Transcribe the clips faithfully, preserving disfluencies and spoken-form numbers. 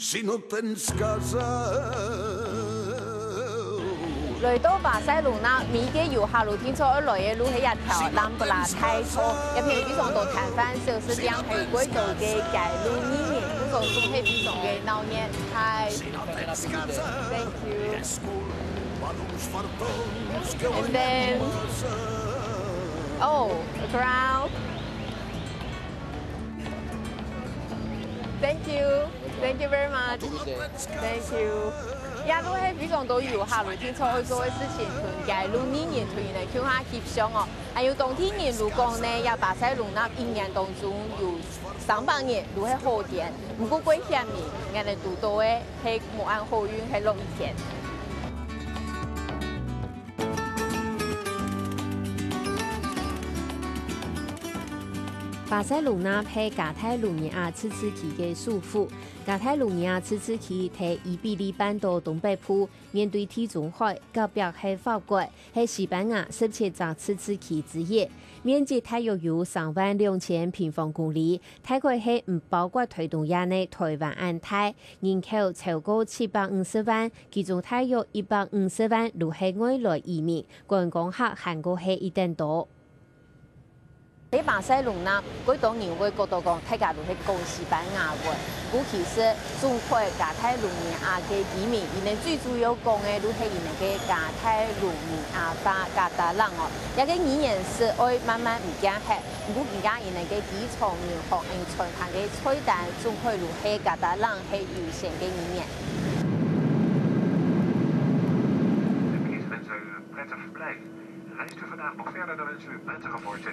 Si no tens casa. 來到巴塞隆納，每個遊客路定著愛來个路係一條Rambla大道，這片有非常多攤販、小食店，還有幾多个街路藝人，故所總係非常个鬧熱。Hi，thank you。And then, oh, a crowd. Thank you, thank you very much. Thank you。這都係非常多遊客路定著愛做个事情，同街路藝人同佢等共下翕相哦。還有當地人就講呢，這巴塞隆納一年當中有三百日就係好天，毋過過險个，𠊎等堵著个係無恁好運，係落雨天。 巴塞隆納係加泰隆尼亞自治區个首府。加泰隆尼亞自治區在伊比利半島東北部，面對地中海，隔壁係法國，係西班牙十七隻自治區之一，面積大約有三萬兩千平方公里，大概係毋包括台東這个台灣恁大，人口超過七百五十萬，其中大約一百五十萬就係外來移民，觀光客還過係一等多。 在巴塞隆納，幾多人會覺得講，大家都係講西班牙文。故其實總括加泰隆尼亞个居民，佢等最主要講个就係佢等个加泰隆尼亞話，加達蘭哦。這个語言係愛慢慢毋見忒，毋過而家佢等个機場、銀行、傳單个菜單，總括就係加達蘭係優先个語言。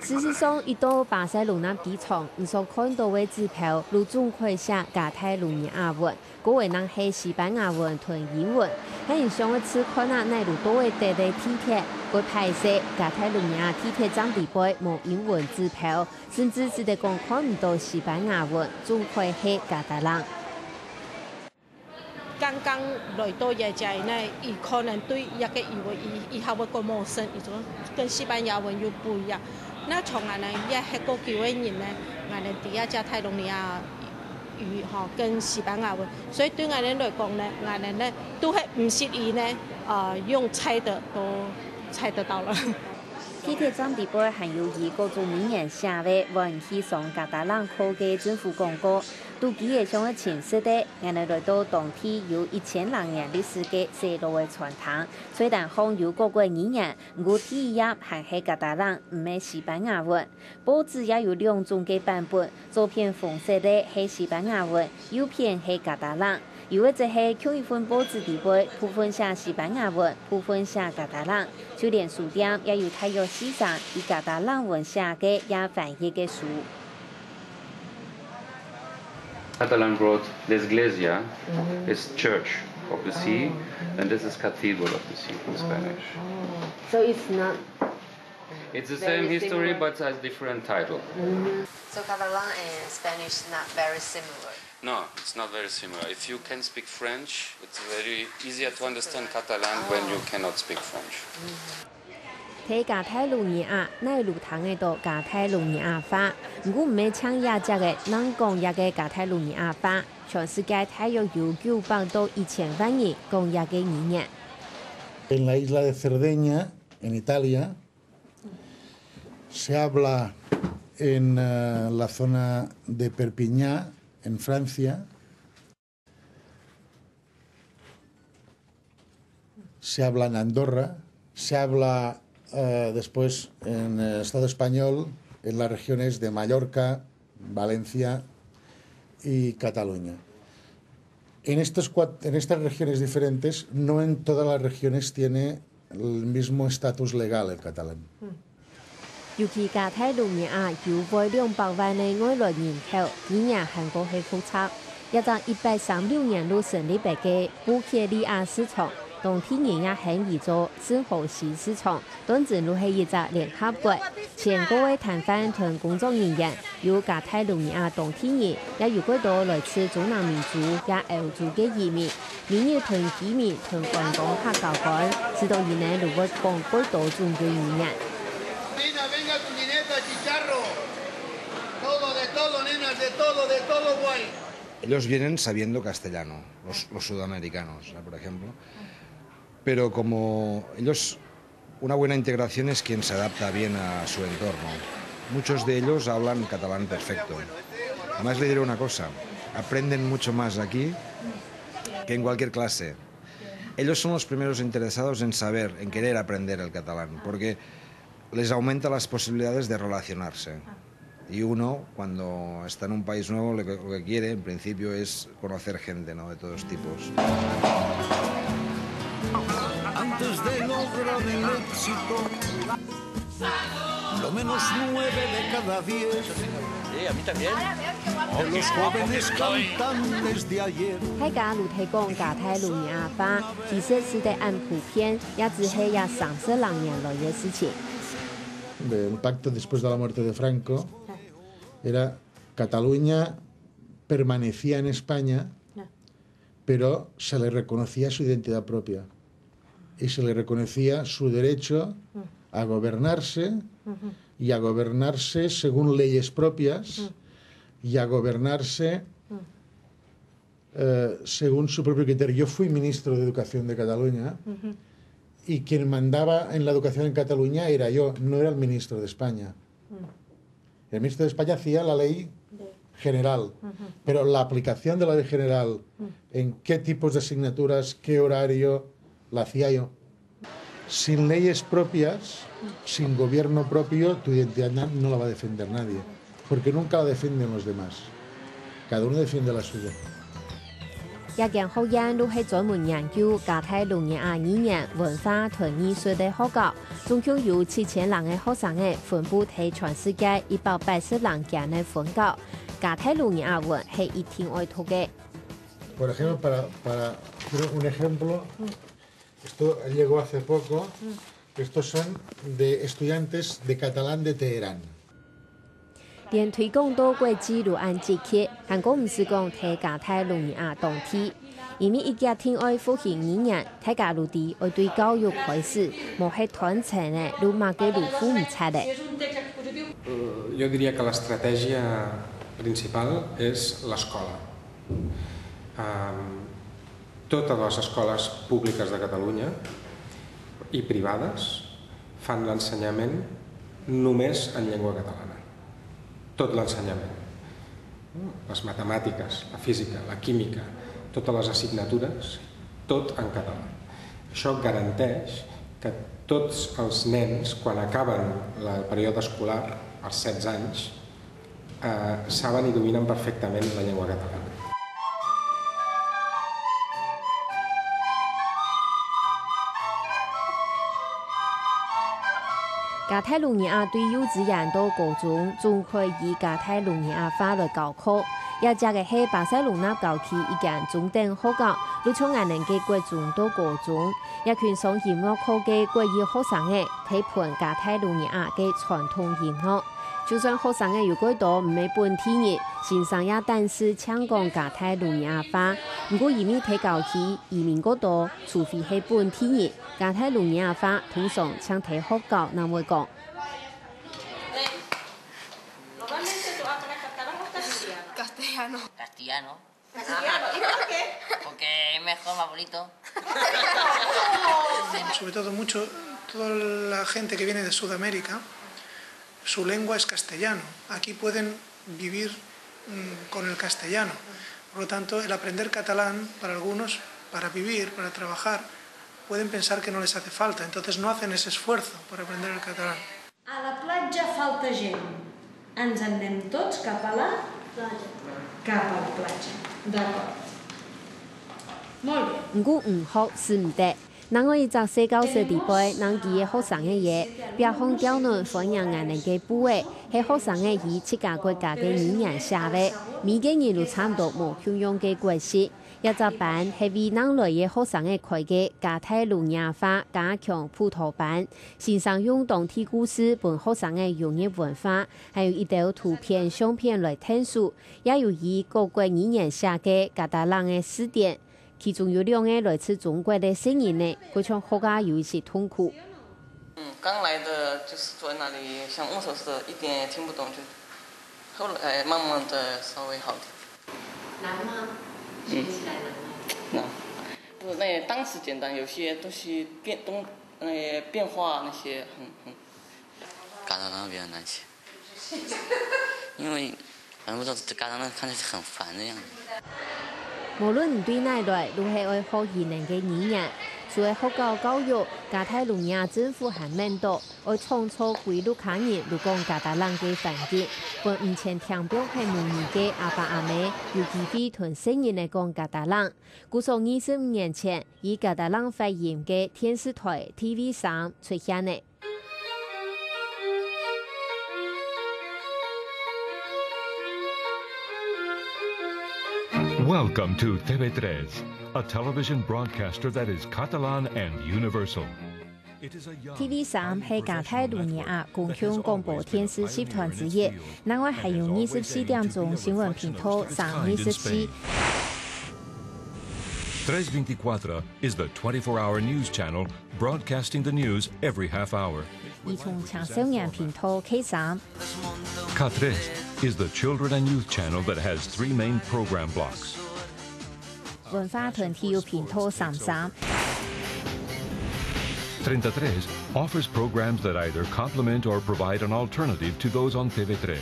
事實上，一到巴塞隆納機場，你所看到个紙票，就總括寫加泰隆尼亞文，過會正係西班牙文同英文。係你想愛試看啊，哪路到位个地鐵，會歹勢，加泰隆尼亞地鐵站裡背無英文紙票，甚至只得講看毋到西班牙文，總括係加達蘭。 剛剛來到這家呢，佢可能對這个語文，佢，佢還會較陌生，佢就跟西班牙文又不一樣。那從𠊎等也歇過久个人呢，𠊎等知這加泰隆尼亞語吼，跟西班牙文，所以對𠊎等來講呢，𠊎等呢，都係毋識字呢，呃，用猜的都猜得到了。地鐵站裡背還有以各種語言寫个歡喜上加達蘭課个政府廣告，都幾个像个真實个， 𠊎等來到當地有一千零年歷史个細路个餐廳，菜單項有各國語言，毋過第一頁還係加達蘭，毋係西班牙文。報紙也有兩種个版本，左片紅色个係西班牙文，右片係加達蘭。又或者係共一份報紙裡背，部分寫西班牙文，部分寫加達蘭。就連書店也有大約四成以加達蘭文寫个也翻譯个書。 Catalan word l'església is church of the sea, and this is cathedral of the sea in Spanish. So it's not It's the same very history, similar. But has different title. So Catalan and Spanish not very similar. No, it's not very similar. If you can speak French, it's very easier to understand Catalan when you cannot speak French. 在加泰隆尼亞，哪路聽得到加泰隆尼亞話？毋過毋係淨這隻个，人講這个加泰隆尼亞話，全世界大約有九百到一千萬人講這个語言。 En la isla de Cerdeña, en Italia, se habla en eh, la zona de Perpiñá, en Francia, se habla en Andorra, se habla eh, después en el Estado español, en las regiones de Mallorca, Valencia y Cataluña. En, estos cuat- en estas regiones diferentes, no en todas las regiones tiene el mismo estatus legal el catalán. 尤其加泰隆尼亞有會兩百萬个外來人口，語言還過係複雜。這隻一八三六年就成立个布克利亞市場，當地人也喊佢做聖荷西市場，當真就係一隻聯合國。全國个攤販同工作人員，有加泰隆尼亞當地人，也有幾多來自中南美洲也歐洲个移民。 每日同居民同觀光客交關，知道佢等就會講幾多種个語言。 Nena, venga tu jineta, chicharro. Todo, de todo, nena, de todo, de todo, guay. Ellos vienen sabiendo castellano, los, los sudamericanos, ¿no? Por ejemplo. Pero como ellos, una buena integración es quien se adapta bien a su entorno. Muchos de ellos hablan catalán perfecto. Además, le diré una cosa, aprenden mucho más aquí que en cualquier clase. Ellos son los primeros interesados en saber, en querer aprender el catalán, porque les aumenta las posibilidades de relacionarse. Y uno, cuando está en un país nuevo, lo que, lo que quiere, en principio, es conocer gente, ¿no? De todos tipos. Antes de lograr el éxito, lo menos nueve de cada diez Sí, a mí también. de los jóvenes cantantes de ayer. 大家都聽講加泰羅尼亞話，其實係在恁普遍，也只係這三十零年來个事情。 Del pacto después de la muerte de Franco era Cataluña permanecía en España, pero se le reconocía su identidad propia y se le reconocía su derecho a gobernarse y a gobernarse según leyes propias y a gobernarse eh, según su propio criterio. Yo fui ministro de Educación de Cataluña y quien mandaba en la educación en Cataluña era yo, no era el ministro de España. El ministro de España hacía la ley general, pero la aplicación de la ley general, en qué tipos de asignaturas, qué horario, la hacía yo. Sin leyes propias, sin gobierno propio, tu identidad na- no la va a defender nadie, porque nunca la defienden los demás. Cada uno defiende la suya. 這間學院都係專門研究加泰羅尼亞語言、文化同藝術个學校，總共有七千零个學生仔分布在全世界一百八十零間个分校。加泰羅尼亞文係一定愛讀个。 Por ejemplo, para, para hacer un ejemplo, esto llegó hace poco, estos son de estudiantes de catalán de Teherán. 連推廣到國際都恁積極，還過毋使講在加泰羅尼亞當地，因為一家庭愛復興語言，大家都知愛對教育開始，無係斷層个，都麼个都扶毋掣个。 Eh, jo diria que l'estratègia principal és l'escola. Em, totes les escoles públiques de Catalunya i privades fan l'ensenyament només en llengua catalana. Tot l'ensenyament. Les matemàtiques, la física, la química, totes les assignatures, tot en català. Això garanteix que tots els nens, quan acaben la, el període escolar, als setze anys, eh, saben i dominen perfectament la llengua catalana. 加泰羅尼亞對幼稚園到高中總會以加泰羅尼亞話來教課。這隻个係巴塞隆納郊區一間中等學校，就像𠊎等个國中到高中。這群上音樂課个國語學生仔，在歕加泰羅尼亞个傳統音樂。就算學生仔有幾多毋係本地人，先生也單是淨講加泰羅尼亞話。毋過因為在郊區移民較多，除非係本地人，加泰羅尼亞話通常淨在學校正會講。 Normalmente tú hablas catalán o castellano. Castellano, Castellano. ¿Y por qué? Porque es mejor, más bonito. Sobre todo mucho, toda la gente que viene de Sudamérica, su lengua es castellano. Aquí pueden vivir mm, con el castellano. Por lo tanto, el aprender catalán, para algunos, para vivir, para trabajar, pueden pensar que no les hace falta, entonces no hacen ese esfuerzo por aprender el catalán. A la platja falta gent. Ens en anem tots cap a la... Cap a la platja. D'acord. Molt bé. 毋過毋學使毋得。另外一隻細教室裡背，正佢个學生仔也，壁項吊等歡迎𠊎等个布仔，係學生仔以自家國家个語言寫个，每個人都差毋多無共樣个國籍。這隻班係為正來个學生仔開个加泰羅尼亞話加強輔導班，先生用當地故事分學生仔融入文化，還有一兜圖片、相片來𢯭手， 也有以各國語言寫个加達蘭个字典，其中有兩個來自中國个細人仔，佢像學啊有一些痛苦。嗯，刚来的就是坐在那里像木头似的，一点也听不懂，就后来慢慢的稍微好点。难吗？学起来难吗？那那当时简单，有些东西变动，呃，变化那些很很。Catalan比较难写，因为反正不知道 catalan 看起来很烦的样子。無論對哪來，都係愛學語言个語言。除了學校教育，加泰羅尼亞政府還面到，愛創造歸屋下人都講加達蘭个環境，分毋曾聽過係母語个阿爸阿姆有機會同細人仔講加達蘭。故所二十五年前，以加達蘭發音个電視台T V三出現了。 Welcome to T V Tres, a television broadcaster that is Catalan and universal. It is a young, T V三係加泰羅尼亞公共廣播電視集團之一，另外還有二十四點鐘新聞頻道三二十四。 Tres Veinticuatro is the twenty-four-hour news channel broadcasting the news every half hour. 佢從青少年頻道K三， K tres is the children and youth channel that has three main program blocks. 文化團體有頻道三三。 Treinta Tres offers programs that either complement or provide an alternative to those on T V Tres.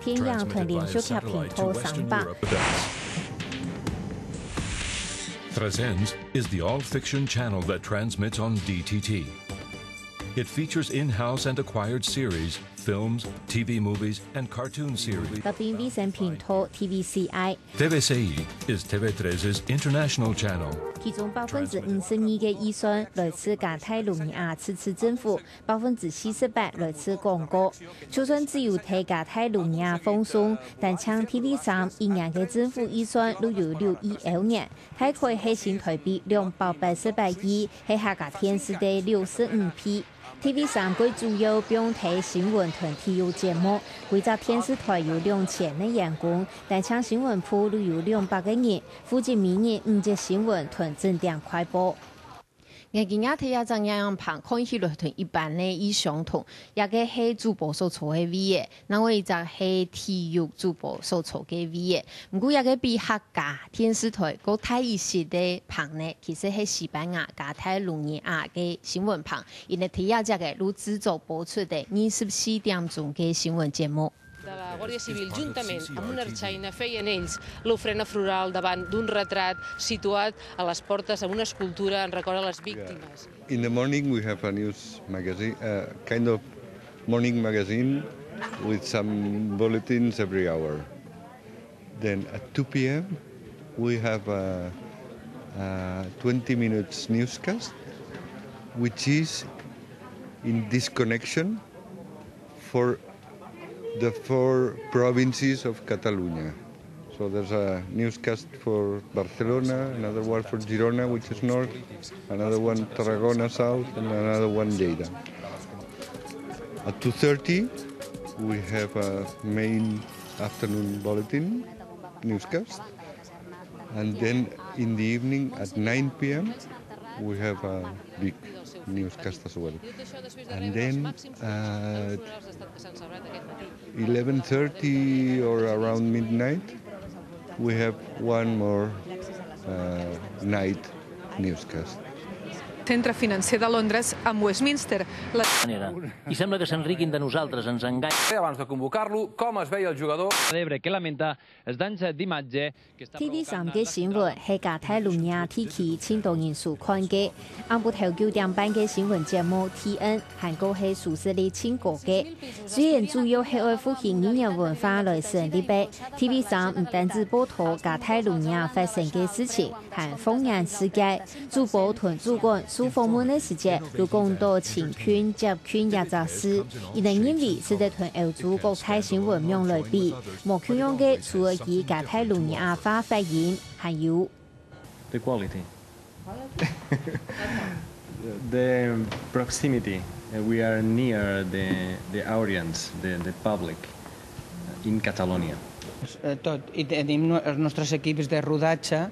電影團連續劇頻道三百。 Tres N is the all-fiction channel that transmits on D T T. It features in-house and acquired series, films, T V movies, and cartoon series. 特定衛星頻道T V C I。 T V C I is T V Tres' international channel. 其中百分之五十二个預算來自加泰羅尼亞自治政府，百分之四十八來自廣告。就算只有在加泰羅尼亞放送，但像T V三一年个政府預算都有六億歐元，大概係新台幣兩百八十八億，係客家電視个六十五倍。 T V三个主要放在新聞同體育節目，規隻電視台有兩千个員工，單淨新聞部都有兩百个人，負責每日五則新聞同整點快報。𠊎今日在這隻影像棚看起來同一般个異相同，這个係主播所坐个位仔，另外一隻係體育主播所坐个位仔。毋過這个比客家電視台較大一息个棚呢，其實係西班牙加泰羅尼亞个新聞棚。 因為第一隻个錄製組播出个二十四點鐘个新聞節目。 De la Guàrdia Civil, juntament amb una ertzaina, feien ells l'ofrena floral davant d'un retrat situat a les portes amb una escultura en record a les víctimes. In the morning, we have a news magazine, uh, kind of morning magazine with some bulletins every hour. Then at two p m, we have a, a twenty minutes newscast, which is in disconnection for the four provinces of Catalonia. So there's a newscast for Barcelona, another one for Girona, which is north, another one Tarragona south, and another one Lleida. At two thirty, we have a main afternoon bulletin newscast. And then in the evening at nine p m, we have a big newscast as well. And then at eleven thirty or around midnight, we have one more uh, night newscast. Centre financer de Londres amb Westminster. La manera. I sembla que se'n riguin de nosaltres, ens enganyen. Abans de convocar-lo, com es veia el jugador? Cèlebre que lamenta els danys d'imatge que està T V三个新聞係加泰羅尼亞地區盡多人收看个，暗晡頭九點半个新聞節目T N還過係收視率盡高个。雖然主要係愛復興語言文化來成立个，T V三毋單止報導加泰羅尼亞發生个事情， 還放眼世界。主播同主管受訪問个時節，都講到青訓、集訓這隻事，佢等認為使得同歐洲各大新聞網來比，無共樣个，除了以加泰羅尼亞話發音，還有 The quality. The proximity. Uh, We are near the, the audience, the, the public, uh, in Catalonia. Eh, tot, i tenim no- els nostres equips de rodatge,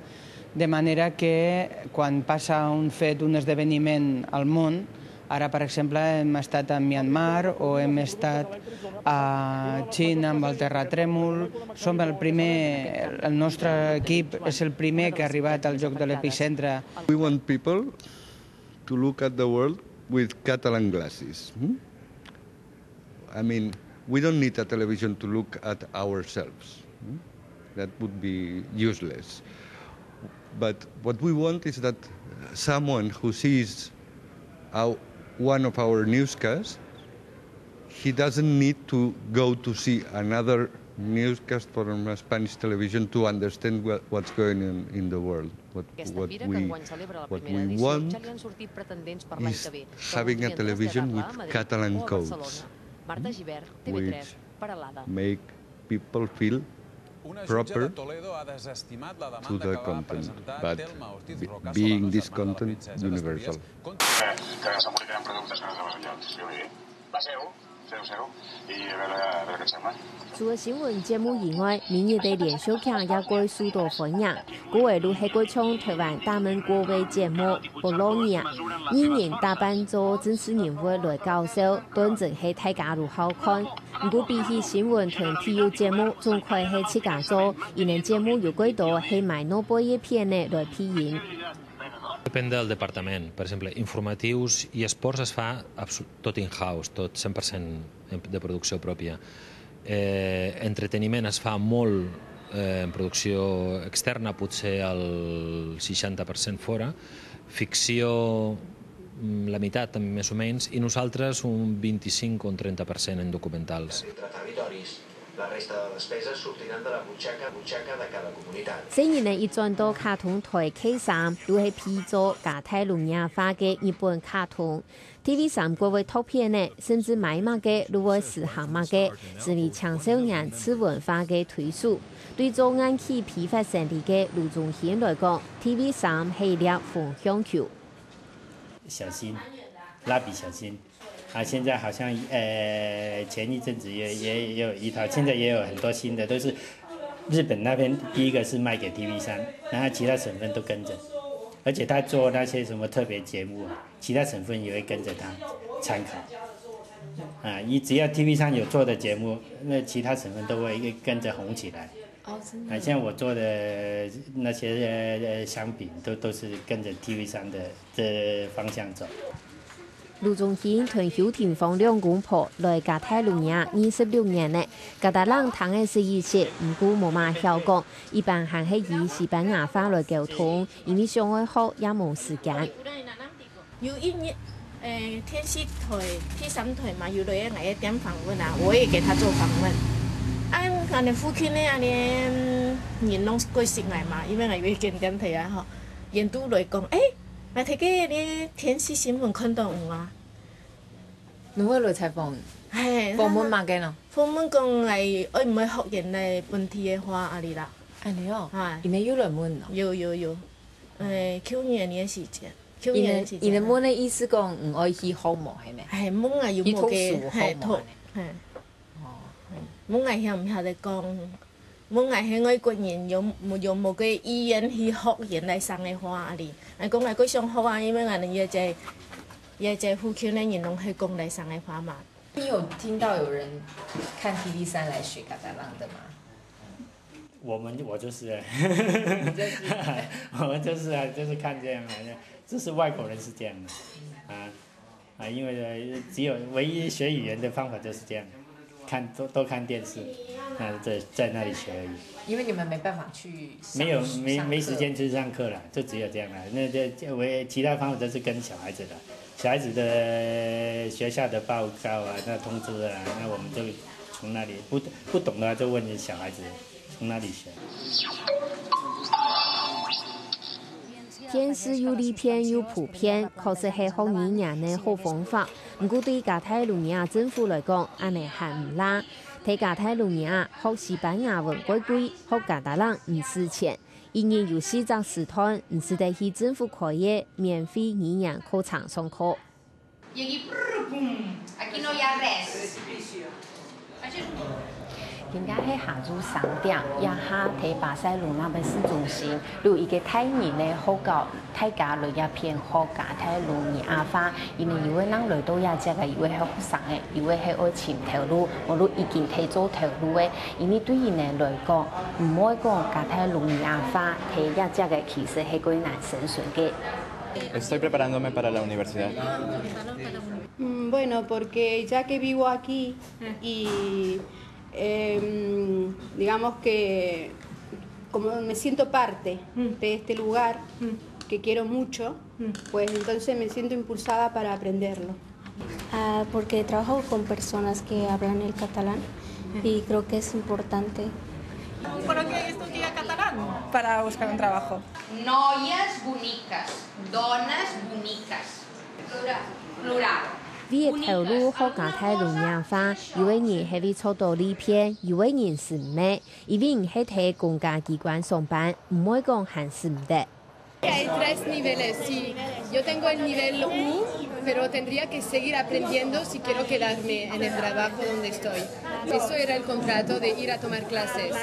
de manera que quan passa un fet, un esdeveniment al món, Ara, per exemple, hem estat a Myanmar o hem estat a Xina amb el terratrèmol. Som el primer, el nostre equip és el primer que ha arribat al lloc de l'epicentre. We want people to look at the world with Catalan glasses. Hmm? I mean, we don't need a television to look at ourselves. Hmm? That would be useless. But what we want is that someone who sees our, one of our newscasts, he doesn't need to go to see another newscast from a Spanish television to understand what, what's going on in the world. What, what we, what we want is having a television with Catalan codes, which make people feel proper to the content, but be- being this content universal. Zero, zero. I a veure, a veure què et sembla. 除了新聞節目以外，明日个連續劇也會受到歡迎。故而就係各種台灣大門國个節目，不落耳啊，藝人打扮做政治人物來搞笑，當真係大家都好看。毋過比起新聞同體育節目，總歸係自家做，因為節目有幾多係買外背个片仔來配音。 Depèn del departament. Per exemple, informatius i esports es fa abso- tot in-house, tot cent per cent en- de producció pròpia. Eh, entreteniment es fa molt, eh, en producció externa, potser el seixanta per cent fora. Ficció, mm, la meitat, més o menys, i nosaltres un vint-i-cinc o un trenta per cent en documentals. La resta de despeses sortiran de la butxaca, butxaca de cada comunitat. 細人仔一轉到卡通台K三，就係配做加大陸話个日本卡通。T V三國个讀片仔，甚至買麼个就會實行麼个，成為青少年次文化个推手。對做硬體批發生理个盧宗興來講，T V三係一粒風向球。 小新，蠟筆小新。啊，現在好像，呃，前一陣子也，也有一套，現在也有很多新的，都是日本那邊第一個是賣給T V三，然後其他省份都跟著，而且他做那些什麼特別節目啊，其他省份也會跟著他參考。啊，你只要T V三有做的節目，那其他省份都會跟著紅起來。 哦，真的。啊，像我做的那些，呃，呃，商品都，都是跟著T V三的這方向走。盧宗興同邱廷芳兩公婆來加大陸啊二十六年了，加達人聽个識一識，毋過無麼曉講，一般還係以西班牙話來溝通，因為想愛學也無時間。 有一日，誒，電視台第三台嘛，有來𠊎个店訪問啊，我也給他做訪問。啊，𠊎等附近个恁樣人攏過識𠊎嘛，因為𠊎有一間店頭啊吼。𠊎都來講，誒，𠊎在該个電視新聞看到你啊。你會來採訪？嘿，訪問麼个呢？訪問講𠊎愛毋愛學𠊎等本地个話啊哩啦。恁樣哦，哎。佢等有來問哦。有有有，誒，舊年个時間。 因為，因為問个意思講，你愛去學無，係無？係，問𠊎有無个，去讀書學無，係，讀，係。哦。問𠊎曉毋曉得講，問𠊎係外國人，有，有無个意願去學原來生个話啊哩。𠊎講𠊎過想學啊，因為𠊎等也在，也在附近个人攏係講來生个話嘛。你有聽到有人看T V三來學加達人的嗎？ 我們，我就是啊。我們就是啊，就是看這樣啊，就是外國人是這樣的，啊，啊，因為只有唯一學語言的方法就是這樣，看，多，多看電視，啊，在，在那裡學而已。因為你們沒辦法去上，沒有，沒，上課。沒時間去上課了，就只有這樣了。那這，這，唯，其他方法都是跟小孩子的，小孩子的學校的報告啊，那通知啊，那我們就從那裡，不，不懂的話就問小孩子。 從哪裡學？電視有利便又普遍，確實係學語言个好方法。毋過對加大利亞政府來講，恁呢還毋罅。在加大利亞，學西班牙文較貴，學加達蘭毋使錢。一日有四隻時段，毋使得去政府開个免費語言課程上課。 Aquí, prrr, pum. Aquí no hi ha res. 現在係下晝三點，這下在巴塞隆納个市中心，有一個大型个學校，大家來這片學加泰隆尼亞話，因為有个人來到這隻个，有个係學生个，有个係愛尋頭路，無論已經在做頭路个，因為對佢等來講，毋會講加泰隆尼亞話，在這隻个其實係較難生存个。 Estoy preparándome para la universidad. Mm, bueno, porque ya que vivo aquí y em, digamos que como me siento parte de este lugar que quiero mucho, pues entonces me siento impulsada para aprenderlo. Ah, porque trabajo con personas que hablan el catalán y creo que es importante. ¿Para qué estudia catalán? Para buscar un trabajo. Noias bonitas, donas bonitas. Plural. Plural. 為頭路學加泰隆尼亞話，有个人係為做到利便，有个人係毋係，因為你係在公家機關上班，毋會講還係毋得。 Hay tres niveles, sí. Yo tengo el nivel U, pero tendría que seguir aprendiendo si quiero quedarme en el trabajo donde estoy. Eso era el contrato de ir a tomar clases.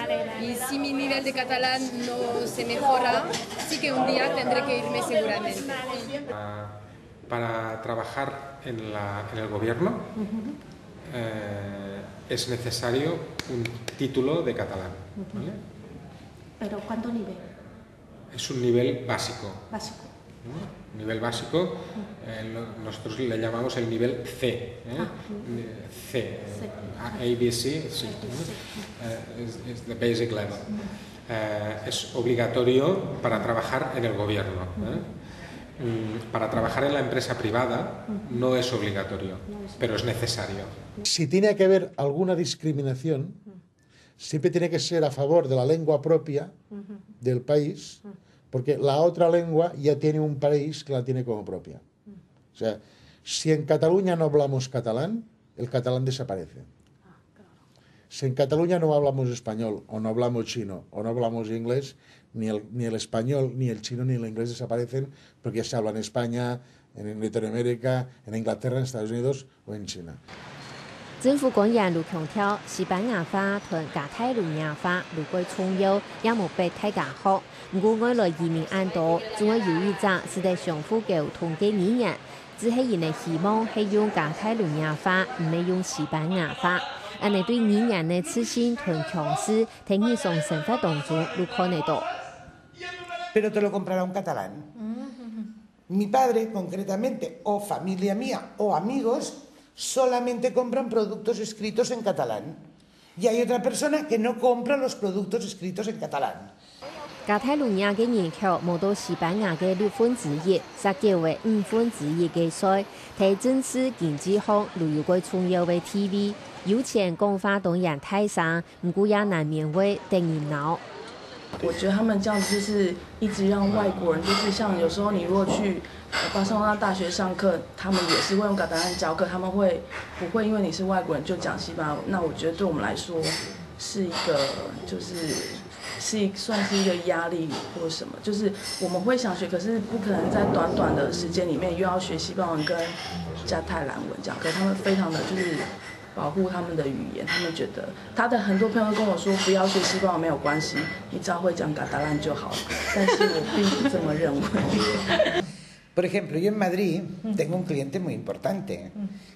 Y si mi nivel de catalán no se mejora, sí que un día tendré que irme seguramente. Para trabajar en, la- en el gobierno eh, es necesario un título de catalán. ¿Vale? ¿Pero cuánto nivel? Es un nivel básico. Básico. ¿No? Nivel básico, eh, lo- nosotros le llamamos el nivel C. ¿Eh? Ah, Eh, C. C. A- A B C, sí. Eh, es, es the basic level. Eh, es obligatorio para trabajar en el gobierno. ¿Eh? Mm, Para trabajar en la empresa privada no es obligatorio, pero es necesario. Si tiene que haber alguna discriminación, siempre tiene que ser a favor de la lengua propia del país, porque la otra lengua ya tiene un país que la tiene como propia. O sea, si en Cataluña no hablamos catalán, el catalán desaparece. Si en Cataluña no hablamos español, o no hablamos chino, o no hablamos inglés, ni el, ni el español, ni el chino, ni el inglés desaparecen porque ya se habla en España, en Latinoamérica, en Inglaterra, en Estados Unidos o en China. 政府官員有強調，西班牙話同加泰隆尼亞話有蓋重要，也無逼大家學。毋過外來移民恁多，總會有一隻使得相互溝通个語言，只係佢等希望係用加泰隆尼亞話，毋係用西班牙話。恁呢對語言个自信同強勢，在日常生活當中都看得到。 Pero te lo comprará un catalán. Mi padre, concretamente, o familia mía, o amigos, solamente compran productos escritos en catalán. Y hay otra persona que no compra los productos escritos en catalán. 加泰隆尼亞个人口無到西班牙个六分之一，十九个五分之一个歲，在政治經濟項都有蓋重要个地位。有錢講話當然大聲，毋過也難免會得人惱。我觉得他们这样子就是一直让外国人，就是像有时候你如果去呃巴塞罗那大学上课，他们也是会用 catalan 教课，他们会不会因为你是外国人就讲西班牙文？那我觉得对我们来说是一个就是是一算是一个压力或什么，就是我们会想学，可是不可能在短短的时间里面又要学西班牙文跟加泰兰文这样，可是他们非常的就是保护他们的语言，他们觉得他的很多朋友跟我说不要学西班牙没有关系，你只要会讲 catalan 就好了，但是我并不这么认为。 Por ejemplo, yo en Madrid tengo un cliente muy importante,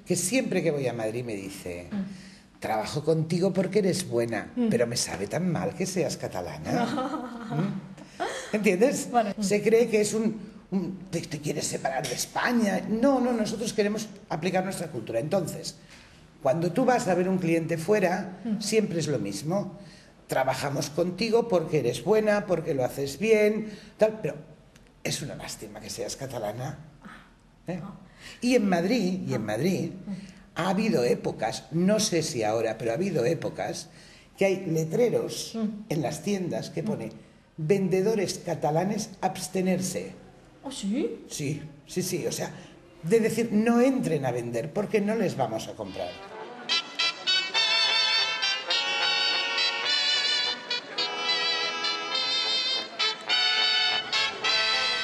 que siempre que voy a Madrid me dice, trabajo contigo porque eres buena, pero me sabe tan mal que seas catalana. ¿Mm? ¿Entiendes? Se cree que es un, un- te, te quieres separar de España. No, no, nosotros queremos aplicar nuestra cultura. Entonces, cuando tú vas a ver un cliente fuera, siempre es lo mismo. Trabajamos contigo porque eres buena, porque lo haces bien, tal, pero es una lástima que seas catalana. ¿Eh? Y en Madrid, y en Madrid, ha habido épocas, no sé si ahora, pero ha habido épocas que hay letreros en las tiendas que pone vendedores catalanes abstenerse. ¿Oh, sí? Sí, sí, sí, o sea, de decir no entren a vender porque no les vamos a comprar.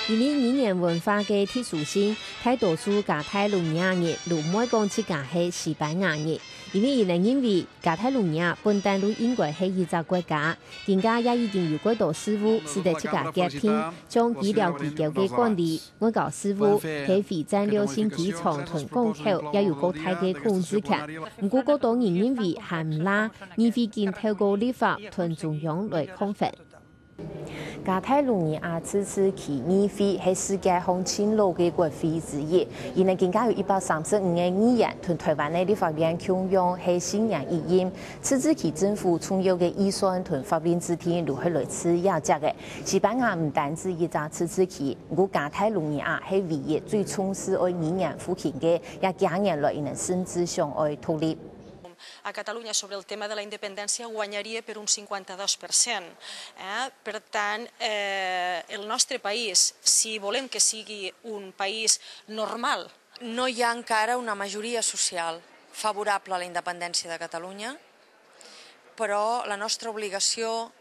因為語言文化个特殊性，大多數加泰隆尼亞人都毋會講自家係西班牙人，因為佢等認為加泰隆尼亞本旦就應該係一隻國家，今下也已經有幾多事務使得自家決定將醫療機構个管理、外交事務、係非戰略性機場同港口也有較大个控制權。毋過，較多人認為還毋罅，議會緊透過立法同中央來抗衡。 加泰隆尼亞自治區議會係世界上盡老个國會之一，佢等今下有一百三十五个議員，同臺灣个立法院共樣係四年一任。自治區政府重要个預算同法令制定就係來自這隻个。西班牙毋單止一隻自治區，毋過加泰隆尼亞係唯一最重視愛語言復興个，也幾年來佢等甚至想愛獨立。 A Catalunya sobre el tema de la independència guanyaria per un cinquanta-dos per cent. Eh? Per tant, eh, el nostre país, si volem que sigui un país normal, no hi ha encara una majoria social favorable a la independència de Catalunya, però la nostra obligació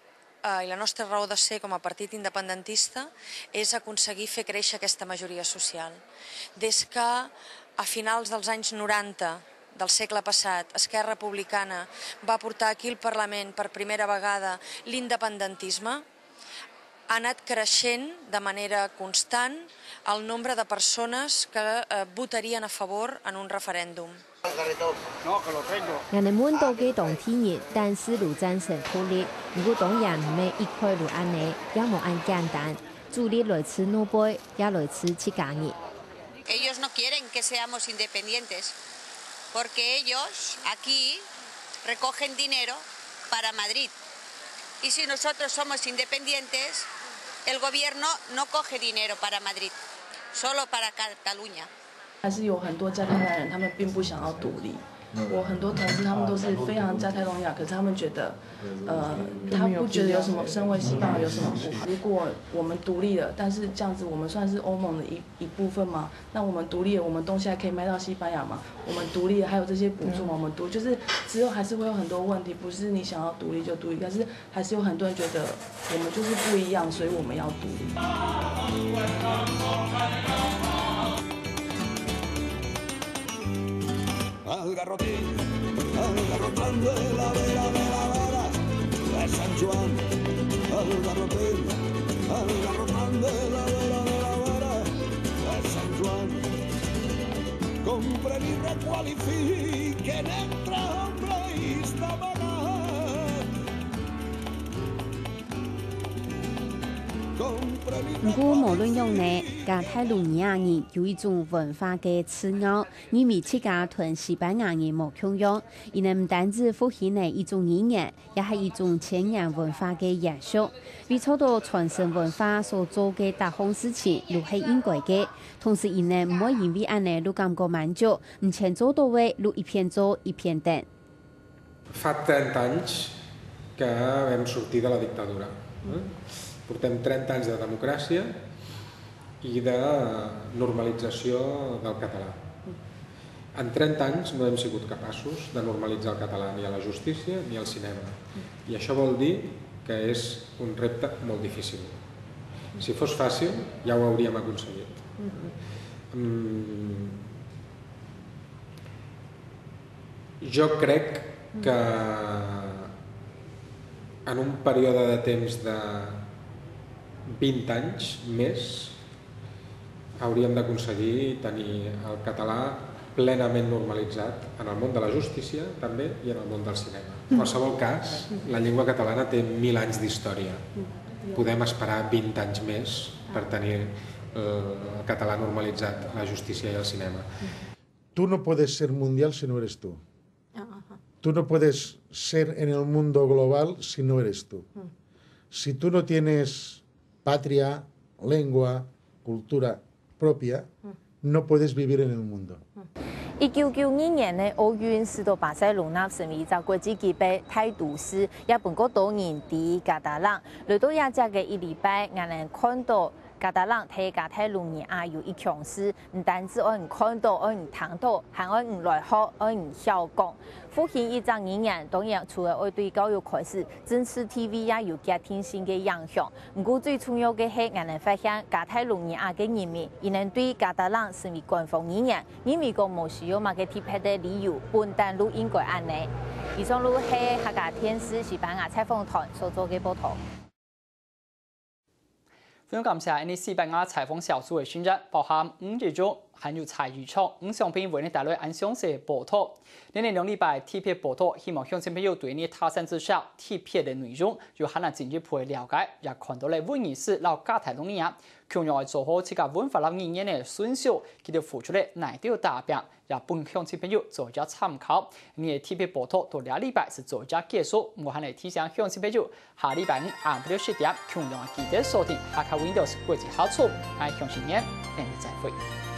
eh, i la nostra raó de ser com a partit independentista és aconseguir fer créixer aquesta majoria social. Des que a finals dels anys noranta del segle passat Esquerra Republicana va portar aquí al Parlament per primera vegada l'independentisme, ha anat creixent de manera constant el nombre de persones que eh, votarien a favor en un referèndum.𠊎等問到个當地人，但係就贊成獨立，毋過當然毋係一概就恁呢，也無恁簡單。阻力來自外背，也來自自家人。 Ellos no quieren que seamos independientes, porque ellos aquí recogen dinero para Madrid. Y si nosotros somos independientes, el gobierno no coge dinero para Madrid, solo para Cataluña. 还是有很多加拿大人，他们并不想要独立。我很多同事，他们都是非常加泰隆尼亚，可是他们觉得，呃，他不觉得有什么身为西班牙有什么不好。如果我们独立了，但是这样子，我们算是欧盟的一一部分吗？那我们独立了，我们东西还可以卖到西班牙吗？我们独立了，还有这些补助吗？我们独就是之后还是会有很多问题，不是你想要独立就独立，但是还是有很多人觉得我们就是不一样，所以我们要独立。 Al garrotín, al garrotán de la vera de la vara de San Juan. Al garrotín, al garrotán de la vera de la vara de San Juan. Compren y recualifiquen entre hombres y tabanas. Compren y 毋過無論仰呢，加泰隆尼亞人有一種文化个自傲，認為自家同西班牙人無共樣，佢等毋單止復興了一種語言，也係一種千年文化个延續。為做到傳承文化所做个逐項事情，就係應該个。同時，佢等毋會因為恁呢就感覺滿足，毋曾做到个就一片做一片等。 Fa trenta anys que vam sortir de la dictadura. Eh? Portem trenta anys de democràcia i de normalització del català. En trenta anys no hem sigut capaços de normalitzar el català ni a la justícia ni al cinema. I això vol dir que és un repte molt difícil. Si fos fàcil, ja ho hauríem aconseguit. Mm, jo crec que en un període de temps de vint anys més hauríem d'aconseguir tenir el català plenament normalitzat en el món de la justícia també i en el món del cinema. En qualsevol cas, la llengua catalana té mil anys d'història. Podem esperar vint anys més per tenir eh, el català normalitzat a la justícia i al cinema. Tú no puedes ser mundial si no eres tú. Tú no puedes ser en el mundo global si no eres tú. Si tú no tienes patria, lengua, cultura propia, no puedes vivir en el mundo. 一九九二年个奧運使到巴塞隆納成為一隻國際級个大都市，也分較多人知加達蘭。來到這隻个一禮拜，𠊎等看到 Katalang在加大陸語啊有一強勢，毋單止愛你看到，愛你聽到，還愛你來學，愛你曉講。復興一隻語言，當然除了愛對教育開始，政治地位也有決定性个影響。毋過最重要个係，𠊎等發現加大陸語啊个人民，佢等對Katalang成為官方語言，認為講無需要麼个特別个理由，本旦就應該恁呢。以上就係客家電視西班牙採訪團所做个報導。非常感謝𫣆俚西班牙採訪小組个信息，包含五月中還有在一場，毋想朋友為你帶來恁詳細个報導。這兩禮拜特別報導，希望鄉親朋友對你他山之下特別个內容有還較進一步个了解，也看到了文藝師摎加大陸語啊，共樣愛做好自家文化摎語言个遵守，佢兜付出了哪兜打拚，也分鄉親朋友做一隻參考。你个特別報導到這禮拜就做一隻結束，毋過還來提醒鄉親朋友，下禮拜五暗晡六點，共樣記得鎖定哈客Windows國際客座，𠊎鄉親人，𫣆俚再會。